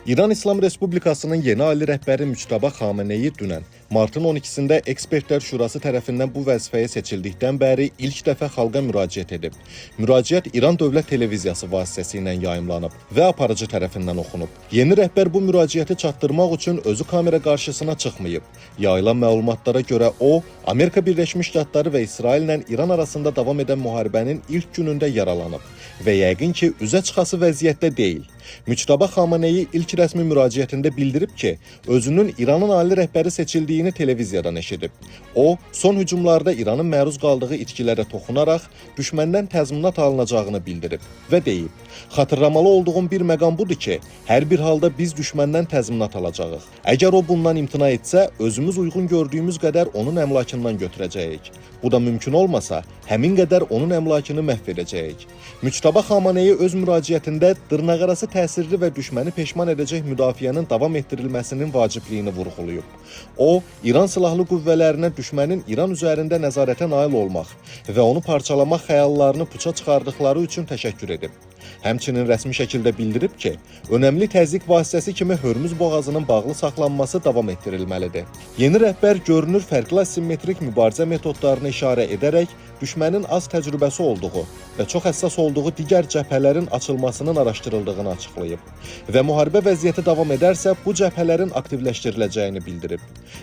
İran İslam Respublikasının yeni ali rəhbəri Müctəba Xameneyi dünən martın 12-sində Ekspertlər Şurası tərəfindən bu vəzifəyə seçildikdən bəri ilk dəfə xalqa müraciət edib. Müraciət İran Dövlət Televiziyası vasitəsilə yayımlanıb və aparıcı tərəfindən oxunub. Yeni rəhbər bu müraciəti çatdırmaq üçün özü kamera qarşısına çıxmayıb. Yayılan məlumatlara görə o, Amerika Birləşmiş Ştatları və İsraillə İran arasında davam edən müharibənin ilk günündə yaralanıb və yəqin ki, üzə çıxası vəziyyətdə deyil. Müctəba Xameneyi ilk rəsmi müraciətində bildirib ki, özünün İranın ali rəhbəri seçildiyini televiziyadan eşidib. O, son hücumlarda İranın məruz qaldığı itkilərə toxunaraq düşməndən təzminat alınacağını bildirib və deyib: "Xatırlamalı olduğum bir məqam budur ki, hər bir halda biz düşməndən təzminat alacağıq. Əgər o bundan imtina etsə, özümüz uyğun gördüyümüz qədər onun əmlakından götürəcəyik. Bu da mümkün olmasa, həmin qədər onun əmlakını məhv edəcəyik." Müctəba Xameneyi öz müraciətində dırnaqarası təsirli və düşməni peşman edəcək müdafiənin davam etdirilməsinin vacibliyini vurğulayıb. O, İran silahlı qüvvələrinə düşmənin İran üzərində nəzarətə nail olmaq və onu parçalamaq xəyallarını puça çıxardıqları üçün təşəkkür edib. Həmçinin rəsmi şəkildə bildirib ki, önəmli təzyiq vasitəsi kimi Hörmüz boğazının bağlı saxlanması davam etdirilməlidir. Yeni rəhbər görünür fərqli asimetrik mübarizə metodlarını işarə edərək düşmənin az təcrübəsi olduğu və çox həssas olduğu digər cəbhələrin açılmasının araşdırıldığını açıqlayıb və müharibə vəziyyəti davam edərsə bu cəbhələrin aktivləşdiriləcəyini bildirib.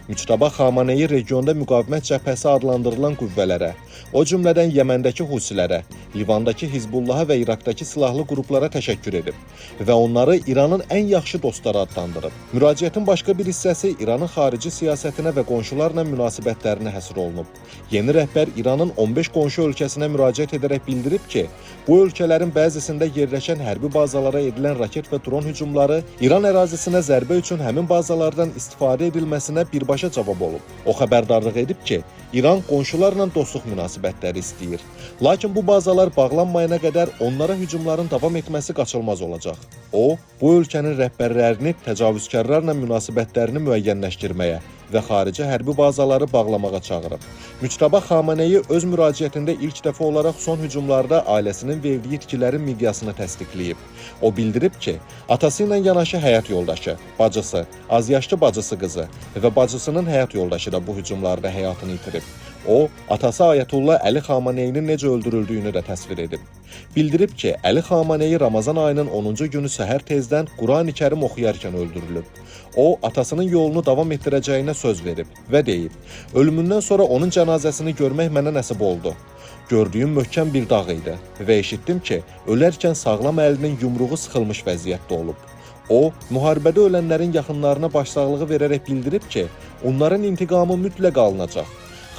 Müctəba Xameneyi regionda müqavimət cəbhəsi adlandırılan qüvvələrə, o cümlədən Yəməndəki Husilərə, Livandakı Hizbullaha və İraqdakı silahlı qruplara təşəkkür edib və onları İranın ən yaxşı dostları adlandırıb. Müraciətin başqa bir hissəsi İranın xarici siyasətinə və qonşularla münasibətlərinə həsr olunub. Yeni rəhbər İranın 15 qonşu ölkəsinə müraciət edərək bildirib ki, bu ölkələrin bəzisində yerləşən hərbi bazalara edilən raket və dron hücumları İran ərazisinə zərbə üçün həmin bazalardan istifadə edilməsinə birbaşa cavab olub. O xəbərdarlıq edib ki, İran qonşularla dostluq münasibətləri istəyir. Lakin bu bazalar bağlanmayana qədər onlara hücumların davam etməsi qaçılmaz olacaq. O, bu ölkənin rəhbərlərini təcavüzkarlarla münasibətlərini müəyyənləşdirməyə və xarici hərbi bazaları bağlamağa çağırıb. Müctəba Xameneyi öz müraciətində ilk dəfə olaraq son hücumlarda ailəsinin verdiyi itkilərin miqyasını təsdiqləyib. O bildirib ki, atası ilə yanaşı həyat yoldaşı, bacısı, azyaşlı bacısı qızı və bacısının həyat yoldaşı da bu hücumlarda həyatını itirib. O, atası Ayətullah Əli Xameneyinin necə öldürüldüyünü də təsvir edib. Bildirib ki, Əli Xameneyi Ramazan ayının 10-cu günü səhər tezdən Qurani-Kərim oxuyarkən öldürülüb. O, atasının yolunu davam etdirəcəyinə söz verib və deyib: "Ölümündən sonra onun cənazəsini görmək mənə nəsib oldu. Gördüyüm möhkəm bir dağ idi və eşitdim ki, ölərkən sağlam əlinin yumruğu sıxılmış vəziyyətdə olub." O, müharibədə ölənlərin yaxınlarına başsağlığı verərək bildirib ki, onların intiqamı mütləq alınacaq.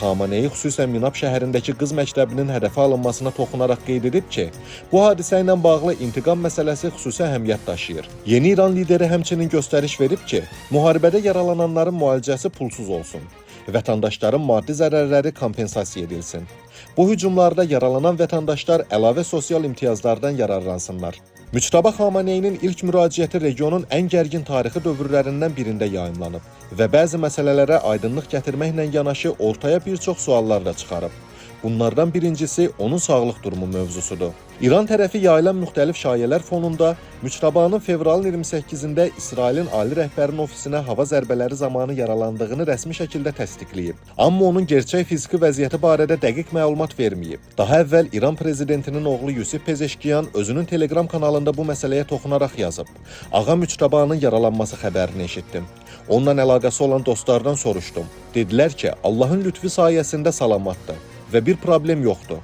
Xameneyi xüsusən Minab şəhərindəki qız məktəbinin hədəfə alınmasına toxunaraq qeyd edib ki, bu hadisə ilə bağlı intiqam məsələsi xüsusi əhəmiyyət daşıyır. Yeni İran lideri həmçinin göstəriş verib ki, müharibədə yaralananların müalicəsi pulsuz olsun. Vətəndaşların maddi zərərləri kompensasiya edilsin. Bu hücumlarda yaralanan vətəndaşlar əlavə sosial imtiyazlardan yararlansınlar. Müctəba Xameneyinin ilk müraciəti regionun ən gərgin tarixi dövrlərindən birində yayımlanıb və bəzi məsələlərə aydınlıq gətirməklə yanaşı ortaya bir çox suallar da çıxarıb. Bunlardan birincisi onun sağlıq durumu mövzusudur. İran tərəfi yayılan müxtəlif şayələr fonunda Müctəbanın fevralın 28-də İsrailin ali rəhbərinin ofisinə hava zərbələri zamanı yaralandığını rəsmi şəkildə təsdiqləyib. Amma onun gerçək fiziki vəziyyəti barədə dəqiq məlumat verməyib. Daha əvvəl İran prezidentinin oğlu Yusif Pezeşkiyan özünün Telegram kanalında bu məsələyə toxunaraq yazıb: "Ağa Müctəbanın yaralanması xəbərini eşitdim. Onunla əlaqəsi olan dostlardan soruşdum. Dedilər ki, Allahın lütfü sayəsində salamatdır və bir problem yoxdur.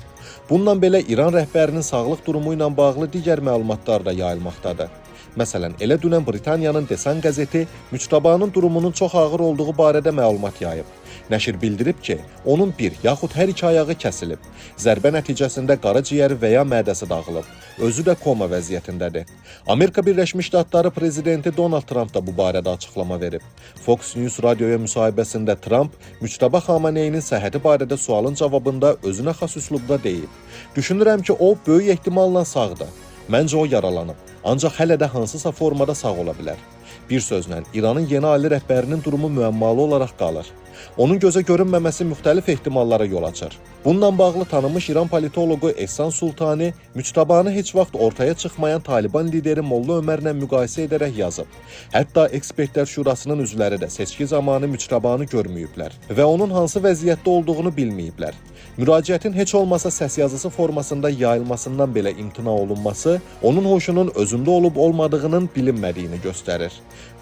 Bununla belə İran rəhbərinin sağlıq durumu ilə bağlı digər məlumatlar da yayılmaqdadır. Məsələn, elə dünən Britaniyanın The Sun qəzeti Müctəbanın durumunun çox ağır olduğu barədə məlumat yayıb. Nəşr bildirib ki, onun bir yaxud hər iki ayağı kəsilib. Zərbə nəticəsində qaraciyəri və ya mədəsi dağılıb. Özü də koma vəziyyətindədir. Amerika Birləşmiş Ştatları prezidenti Donald Trump da bu barədə açıqlama verib. Fox News radioya müsahibəsində Trump Müctəba Xameneyinin səhhəti barədə sualın cavabında özünə xas üslubda deyib: "Düşünürəm ki, o böyük ehtimalla sağdır. Məncə o yaralanıb. Ancaq hələ də hansısa formada sağ ola bilər. Bir sözlə, İranın yeni ali rəhbərinin durumu müəmmalı olaraq qalır. Onun gözə görünməməsi müxtəlif ehtimallara yol açır. Bununla bağlı tanınmış İran politoloqu Ehsan Sultani Müctabanı heç vaxt ortaya çıxmayan Taliban lideri Molla Ömərlə müqayisə edərək yazıb. Hətta ekspertlər şurasının üzvləri də seçki zamanı Müctabanı görməyiblər və onun hansı vəziyyətdə olduğunu bilməyiblər. Müraciətin heç olmasa səs yazısı formasında yayılmasından belə imtina olunması onun huşunun özündə olub olmadığının bilinmədiyini göstərir.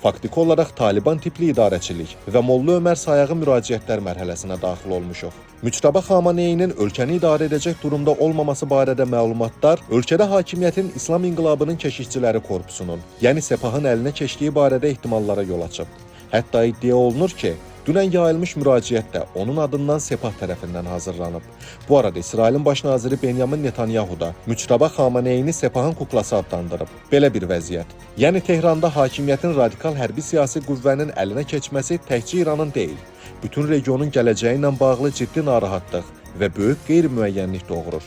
Faktiki olaraq Taliban tipli idarəçilik və Molla Ömər sayağı müraciətlər mərhələsinə daxil olmuşuq. Müctəba Xamaneyinin ölkəni idarə edəcək durumda olmaması barədə məlumatlar ölkədə hakimiyyətin İslam İnqilabının keşikçiləri korpusunun, yəni Sepahın əlinə keçdiyi barədə ehtimallara yol açıb. Hətta iddia olunur ki, dünən yayılmış müraciət də onun adından Sepah tərəfindən hazırlanıb. Bu arada İsrailin baş naziri Benyamin Netanyahu da Müctəba Xamaneyini Sepahın kuklası adlandırıb. Belə bir vəziyyət. Yəni Tehranda hakimiyyətin radikal hərbi siyasi qüvvənin əlinə keçməsi təkcə İranın deyil, bütün regionun gələcəyi ilə bağlı ciddi narahatlıq və böyük qeyri-müəyyənlik doğurur.